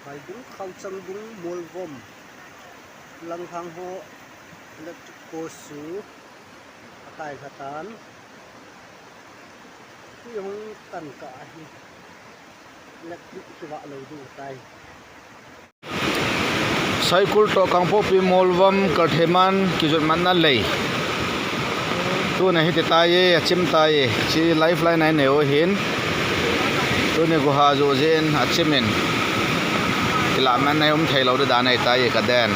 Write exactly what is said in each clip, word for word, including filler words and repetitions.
Phaidung, Khauchangdung, Molvom, Langkhang ho electric post chu akai lha tan. Tui hung tan kah ahi. Electric kivah lou ding tai. Saikul toh Kangpokpi Molvom Kaltheman kijot matna lei. Tuna hiti tai e, achim tai e. Chi lifeline a inei u ahin. Tuni guha joh jeh in achim in. Kilah matna hi um thei lou ding dan ahi tai e kaden.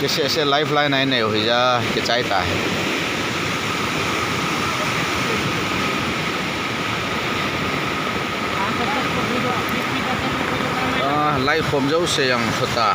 Kiseh seh lifeline a inei u hija, kichai tai. Ah, lai khom jouse jong lhu ta.